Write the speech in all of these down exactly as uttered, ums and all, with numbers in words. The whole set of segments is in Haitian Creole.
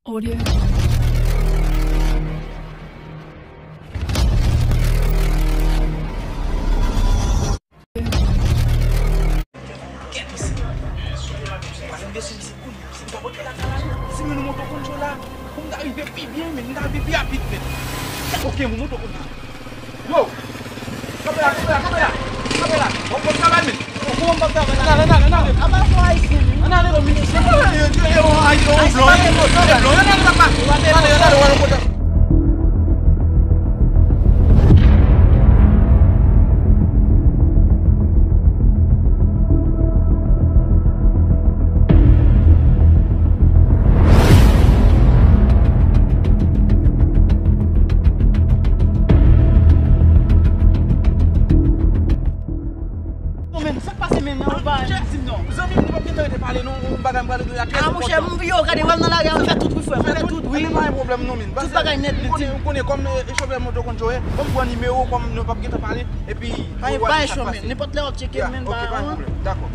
Audio. Gèt isi. Pase m vin sou misye kounye a, misye pa pote lakay la non. Si men nou monte konn cho la, pou m ta rive pi byen, men m ta rive pi rapid, men. Ok, m monte konn la. Yo! Kanpe la, kanpe la, kanpe la! Kanpe la! W ap fè travay, men! Kòman m p ap travay la? Ann ale, ann ale, ann ale! Apa fò ayisyen, wi. Ann ale, non, men. Se pa yo, yo, yo, yo, yo, blan, yo, yo, blan, yo, ann ale, papa! Ann ale, ann ale, w al nan kote. Non, men, sa k pase, men, nan ou pa di m non. Zanmi m, nou p ap gentan rete pale, non, yon bagay m pral regle a trè enpòtan. Ah, monchè, m yo, gade, wè m nan lari a, m fè tout wi, frè, m fè tout wi. Fè tout, men pa gen pwoblèm, non, men. Tout bagay nèt, men di m. Ou konnen, ou konnen kòm, e, chofè moto konn jwe, ban m pran nimewo w, kòm nou p ap gentan pale, epi pou w di sa k pase. Pa gen chòm, men, nenpòt lè w ap tcheke m, men, pa gen pwoblèm. Dakò.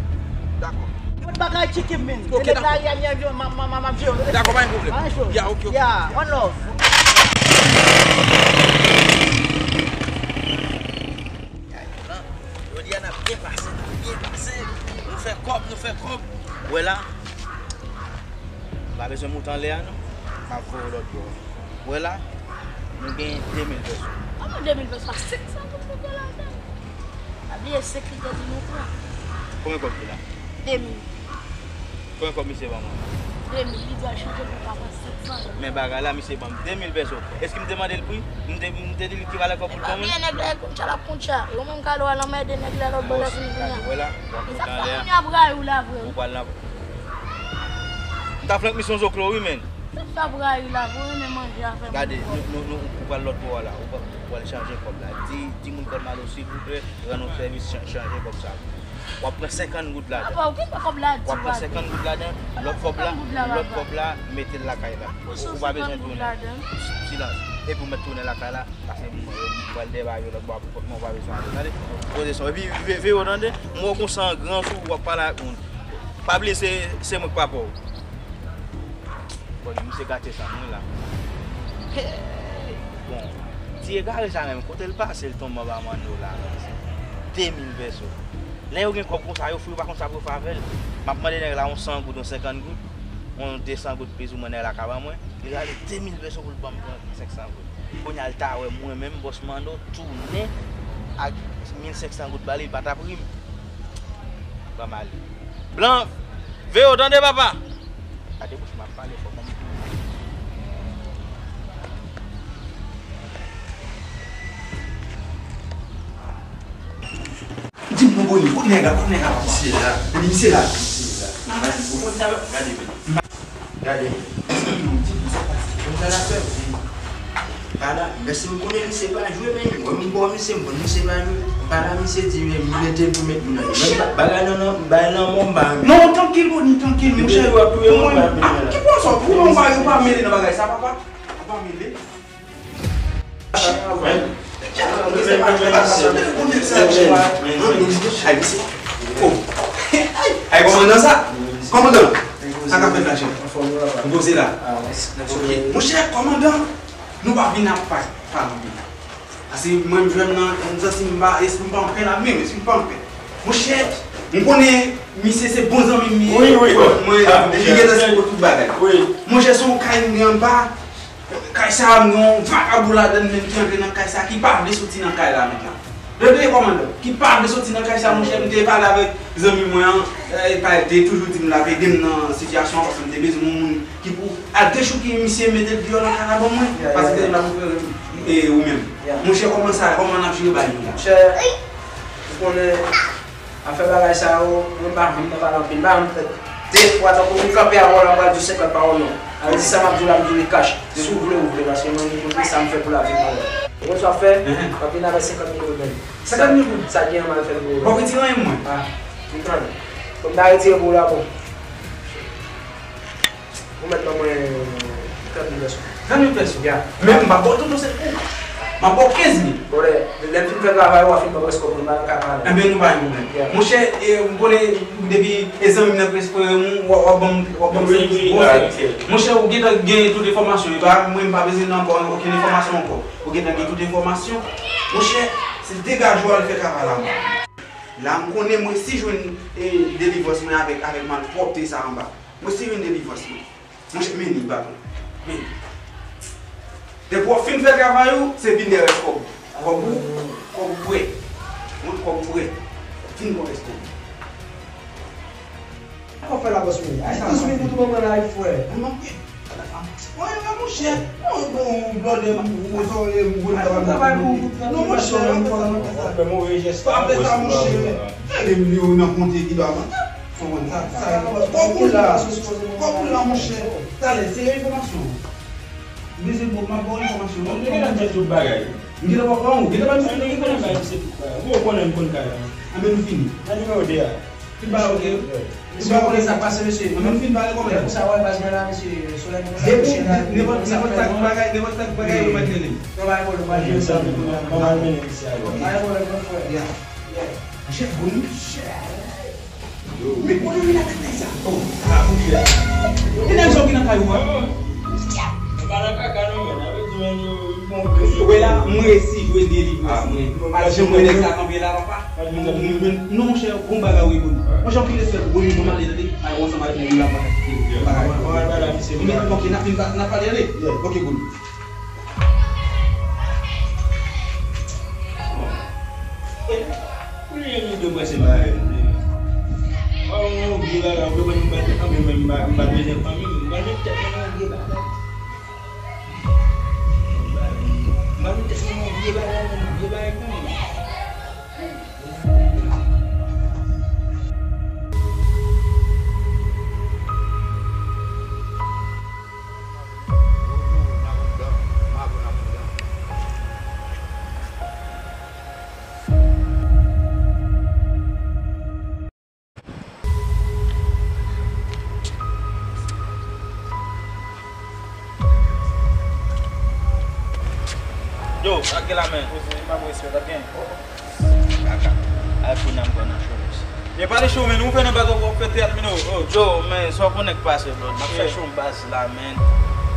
Dakò. Tout bagay tcheke m, men. Ok, dakò. Nèg lari a, m ap vyole, m ap vyole. Dakò, pa gen pwoblèm. Pa gen chòm. Ya, ok, ok. Ya, one love. Jodi a n ap byen pase, n ap byen pase. Nou fè kòb, nou fè kòb. Ou wè la, m pa bezwen moute anlè a non. M ap voye w lòt bò. Ou wè la, nou gen de mil pèso. Kòman de mil pèso? Senk san goud pou pran ladan. Pa bliye sekirite di nou pran. Konbyen kòb ki la? De mil. Konbyen kòb misye ban mwen? De mil, li di al chanje pou papa senk san. Men bagay la, misye ban m de mil pèso. Èske m te mande l pri? M te, m te di l ki valè kòb pou l ban mwen? Ebyen, nèg la kontcha l ap kontcha. Yo menm ka al anmède nèg la lòt bò la fini kounye a. Wè la, w ap moute anlè a. Kounye a ap rayi w la vre wi. Ou pral nan. M ta flank misyon zoklo wi, men. Sa k ap rayi la vre, w renmen manje a fè moun kòb. Gade, nou, nou, nou, ou pral lòt bò a la. Ou pral, ou pral chanje kòb la. Di, di moun kòb la silvouplè, rann nou sèvis, chan-, chanje kòb sa. W ap pran senkant goud ladan. Apa, ou gen kòb la di w ap pran senkant goud ladan, lòt kòb la, lòt kòb la, mete l lakay la. Ou pa bezwen tounen. Silans. Epi w mèt tounen lakay la, pase m, m pral dèbaye lòt bò a pou kont mwen, ou pa bezwen ale. Tande? Poze son. Epi ve-, veye w tande, m wè w gon san gran sou ou, w ap pale ak moun. Pa bliye se, se mwen k papa w. Bon, misye gate sa, mwen la. Hey! Bon, ti egare sa menm, kote l pase, l tonbe anba manno la, menm se de mil pèso. Lè yo gen kòb konsa, yo fou, yo pa konn sa pou yo fè avè l. M ap mande nèg la yon san goud, yon senkant goud, yon de san goud plizoumwen nèg la ka ban mwen. Li rale de mil pèso pou l ban m senk san goud. Kounye a, l ta wè mwen menm, bòs Manno, tounen ak mil senk san goud ba li, li pa t ap ri m. Ban m ale. Blan, veye w tande, papa! Gade bouch m ap pale, fò ban m tounen. Di m non, Boni, kot nèg la, kot nèg la, papa? Misye la. Epi misye la. Misye la. Gade, men. Gade. Di m sa k pase. Konn sa l ap fè. Ala, mèsi, m konnen misye pa jwe, men mwen m bò misye, m konn misye pa jwe. M pale a misye, di men m rete pou met moun nan. Men ba-, bagay nan, nan, bagay nan men w, m pa renmen. Non, trankil, Boni, trankil, monchè. Pou mwen, a, ki pwazon? Pou mwen, ou pa mele nan bagay sa, papa. Ou pa mele. Ay, kòmandan sa? Kòmandan, sa k ap fèt la, chèf? Anfòm, wi, papa. Ou poze la? Ah, mèsi, mèsi. Ok. Monchè, kòmandan, nou pa vin ap pale anpil. Paske mwen, m jwenn nan, m santi m pa, espri m pa anpè la, menm espri m pa anpè. Monchè, m konnen misye se bon zanmi m li ye. Wi, wi. Mwen, ah, li gentan sipòte tout bagay. Wi. Monchè, se yon kay m gen anba. Kay sa a, m gen yon vakabon ladan l menm ki antre nan kay sa a, ki pa vle soti nan kay la mentnan. Tande, kòmandan, ki pa vle soti nan kay sa a, monchè, m te pale avèk zanmi mwen an, e, pa, te toujou di m l ap ede m nan sitiyasyon an, paske m te bezwen yon moun ki pou al dechouke misye, mete l deyò nan kay la ban mwen, paske m t ap ofri, e, ou menm. Monchè, kòman sa, kòman n ap jere bagay yo la? Monchè, ou konnen, afè bagay sa yo, mwen m pa janm nan pale anpil, m pa janm fè de fwa tankou m kanpe avè w la, m pral di w senkant pawòl non. Sa vle di sa m ap di w la, m di w li kach. Si w vle, ou vle, paske mwen, mwen, sa m fè pou lavi m, mwen. Ou konn sa w ap fè? M ap vin avè senkant mil goud menm. Senkant mil goud? Sa gen an, m al fè l pou ou. Ou p ap retire anyen pou mwen? Ah, m tann. Bon, m ta retire pou ou la, bon. Ou mèt ban mwen trant mil pèso. Trant mil pèso? Ya. Men m p ap ba w tout non, se pou ou. M ap ba w kenz mil. Brother, lè m fin fè travay ou, w a fin ban m rès kòb mwen, m pa nan ka pale. Enben, nou pa gen pwoblèm. Yeah. Monchè, e, m konnen depi e zanmi m nan prensipal, w ap ban m, w ap ban m sèvis. Wi, wi, wi. Monchè, ou gentan gen tout enfòmasyon. E pa, mwen, m pa bezwen nan ankò, okenn enfòmasyon ankò. Ou gentan gen tout enfòmasyon. Monchè, se degaje w al fè travay la, mwen. La, m konnen mwen si jwenn, e, delivrans mwen avèk, avèk malpwòpte sa anba. Mwen si jwenn delivrans mwen. Monchè, men li, patwon. Men li. Depi w fin fè travay ou, se vin dèyè rès kòb ou. Kòb ou, kòb ou prè. Mwen kòb ou prè. Vin pran rès kòb ou. Kòb fè la, bòs mwen. Ay, douz mil pou tou ban mwen la, frè. Mwen, mwen, mwen, monchè. Mwen, mwen, mwen, blòdè, mwen, mwen, mwen, mwen, mwen, travay pou, pou, pou, non, monchè, pa fè sa, pa fè sa. Fè move jès. Pa fè sa, monchè. Gade m li yo nan konte ki dwa mwen. Sa, sa, kòb ou la. Kòb ou la, monchè. Talè, se enfòmasyon. M bezwen bon, m ap ba w enfòmasyon. Bon, nèg la di tout bagay. M gentan ba w, ou gentan ba m tout bagay. Ou konnen m konn kay la. Anben nou fini. Nan nimewo de a. Tout bagay oke. Mesye, ou konnen sa k pase, mesye. Anben nou fin pale kòmè. Lè konsa, wè, baz mwen la, mesye, solèy mwen sa kouche la. Nenpòt, nenpòt sa k bagay, nenpòt sa k bagay, yo pa t rele m. Non, pa gen pwoblèm, pa gen pwoblèm. Ban m al mennen misye alò. Pa gen pwoblèm, mon frè. Yeah. Yeah. Monchè, bon, monchè. Men kote w vin avèk nèg sa? Oh, ah, monchè. Ki nèg sa w gen nan kay ou a? Mwen pa nan kaka non, men. Sa vle di, men, yo, yo bon. Ou wè la, mwen resi jwe delivrans mwen. Al janm wè nèg sa kanpe la, papa. Non, monchè, bon bagay wi, bon. Monchè, anpil respè pou ou, bon, m ale, tande. Ay, ou ansanm avèk nèg yo la, pa ka kite. Mwen al pale ak misye. Oke, n ap vin pa-, n ap pale, ale. Oke, bon. Kounye a nou dwe pase bagay nou. Ou yon vye bagay, ou dwe pase bagay, men m pa, m pa bezwen fanmi m. M pa met tèt mwen nan vye bagay. M pa met tèt mwen nan vye bagay, non, vye bagay kounye a. Yo, sa k gen la, men? Poze, pa pran respè, pa gen. Kaka. Ay, pou n ap pran nan show, mesye. E pale show, men, nou fè nan baz w ap fè teyat, men, oh, oh. Yo, men, sa w konnen k pase, bro. N ap fè show baz la, men.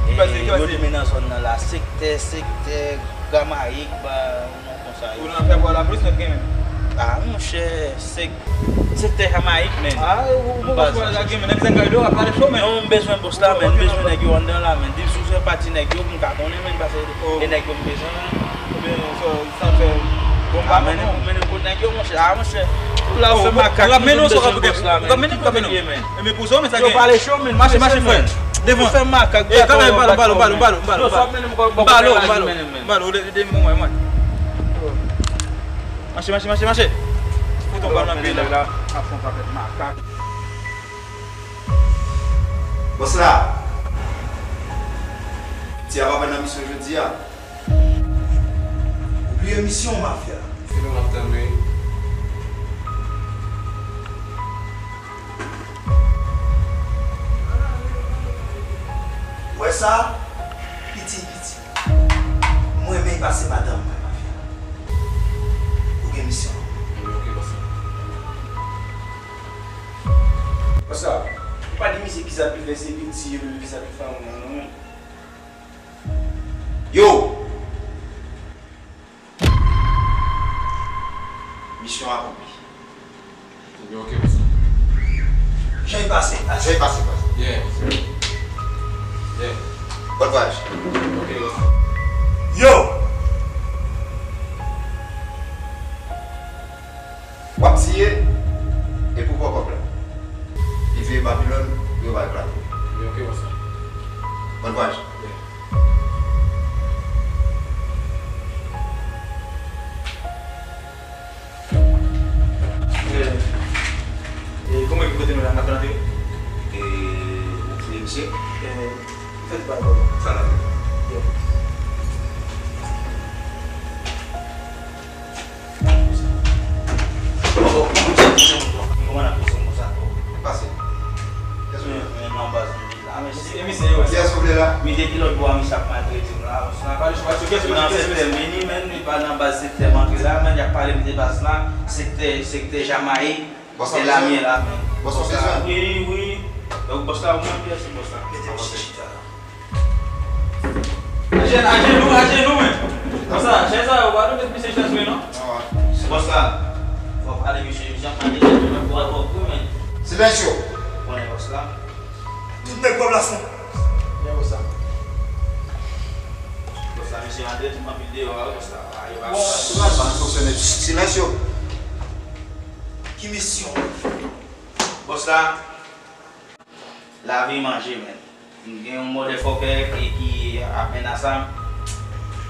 Ki pase, ki pase? Yo di men nan zòn nan la, sektè, sektè, Gramayik, ba, yon non konsa. Ou nan afè pou lapolis, nèg gen menm. Ah, monchè, sek-, sektè Jamayik, men. Ah, ou, ou, ou, baz la gen, men, nèg zengay yo ap pale show, men. Non, m bezwen bòs la, men, m bezwen nèg yo anndan la, men. Di sou se pati nèg yo, pou m ka konnen, men, pase e nèg yo m bezwen, men. Ebyen, sa, sa fè bon pa mennen, mennen kot nèg yo, monchè. Ah, monchè. Ou la, ou fè makak, ou ap mennen, ou ap mennen, ou ap mennen. Ebyen, pou sa, men sa gen. Yo pale cho, men. Mache, mache, frè. Devan. Ou fè makak. E, kanmenm, balo, balo, balo, balo, balo. Balo, balo. Balo, de, de, mwen, mwen. Mache, mache, mache, mache. Fout on bal nan pye nèg la. Ap fè on pakèt makak. Bòs la. Ti a pa nan misyon jodi a. Ou bliye misyon w, mafya. Fini w ap tann wi. Ou wè sa? Piti, piti. Mwen menm pase madanm mwen, mafya. Ou gen misyon. Wi, ok, bòs la. Bòs la, ou pa di misye kisa pou l fè, se piti yo, kisa pou l fè, non, non, non. Yo! Misyon akonpli. Yo, ok, bòs. Jan l pase, pase. Jan l pase, pase. Yeah. Yeah. Bòn vwayaj. Ok, bòs. Yo! W ap tiye, epi w pran kòb la. Li veye Babilòn, pou yo ba l plato. Yo, ok, bòs. Bòn vwayaj. E, e, kòman ki kote nou la, n ap rantre? E, ou fouye misye? E, fèt pa kò. Sa la. Kiyès ou vle la? Mi te di lòt bò a, misye ap maltrete m la, bòs la. Nan sektè Meni, menm li pa nan baz sektè m antre la, menm y ap pale m de baz la, sektè, sektè Jamayik, se la m ye la, menm. Bòs la, wi, wi. Donk, bòs la, ou menm, kiyès se bòs la? Mete misye chita la. Ajenou, ajenou, men. Bòs la, chèz sa yo, pa nou met misye chèz mwen, non? Bòs la, fò pale misye, misye ap pale de mwen, pou al kòb wi, men. Silensyo! Konnen bòs la. Tout nèg pran plas nou. Men bòs la. Bòs la, misye antre, tout anpil deyò a, bòs la. Ayo, a, a, a, a, fonksyone. Silensyo! Ki misyon? Bòs la. Lavi manje, men. M gen yon motherfucker ki, ki ap menas sa.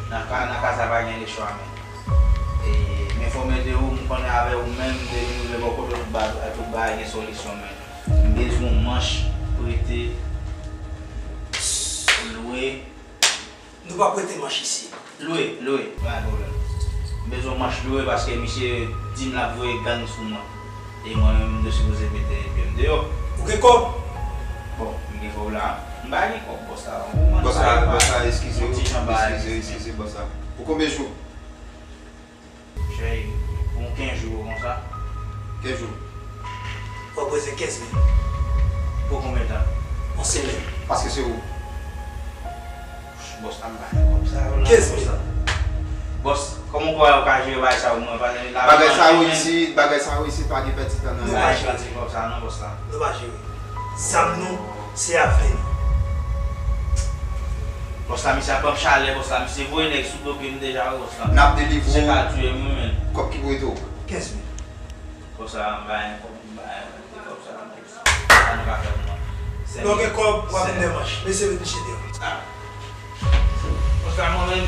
Nan ka, nan ka sa pa gen lechwa, men. E, m enfòme de ou, m konnen avè ou menm, depi nou rive bò kote tout ba-, tout bagay gen solisyon, men. M bezwen yon manch, prete, lwe. Nou pa prete manch isi. Lwe, lwe, pa gen pwoblèm. M bezwen manch lwe paske misye di m l ap voye gang sou mwen. E mwen menm, m te sipoze mete pye m deyò. Ou gen kòb? Bon, m gen kòb la. M pa gen kòb, bòs la. Ou mande bagay pa. Bòs la, bòs la, eskize w, eskize, eskize, bòs la. Pou konbyen jou? Cheri, pou yon kenz jou konsa. Kenz jou? Fò w prese kenz mil. Pou konbyen tan? Yon semèn. Paske se ou. Bòs la, m pa gen kòb sa yo la. Kenz mil. Bòs, kòman w kwè w ka jere bagay sa yo, mwen, pa gen lavi. Bagay sa yo isit, bagay sa yo isit, pa gen pèdi tan nan yo. Nou pa jere kòb sa non, bòs la. Nou pa jere. Zam nou, se avni nou. Bòs la, misye ap ban m chalè, bòs la. Misye voye nèg sou do pye m deja, wi, bòs la. N ap delivre w. Misye ka touye m, wi, men. Kòb ki pou rete w? Kenz mil. Bòs la, m pa gen kòb, m pa gen kòb sa, bòs la. Sa nou ka fè pou mwen? Lè w gen kòb, w ap vin dèmanch. Mesye, met misye deyò. Ah. Bòs la, mwen menm.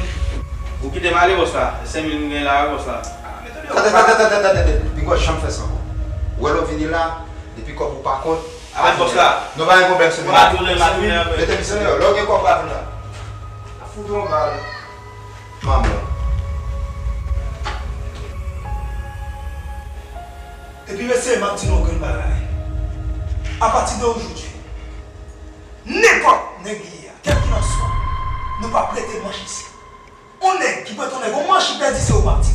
Ou kite m ale, bòs la. Senk mil m gen la, wi, bòs la. Ah, mete deyò. Tande, tande, tande, tande, tande. Pinga w janm fè sa ankò. Ou wè lè w vini la, depi kòb ou pa kont, Avèk bòs la. Nou pa gen pwoblèm, se nou. M a tounen, m a tounen avèl. Mete misye deyò. Lè w gen kòb, pa vin la. Fout yon bal. Manman. Epi mesye, m ap di nou yon grenn bagay. Apati de ojodwi, nenpòt nèg li ye a, kèlkelanswa, nou p ap prete manch isi. Yon nèg ki prete yon nèg yon manch, li pèdi, se ou m ap di.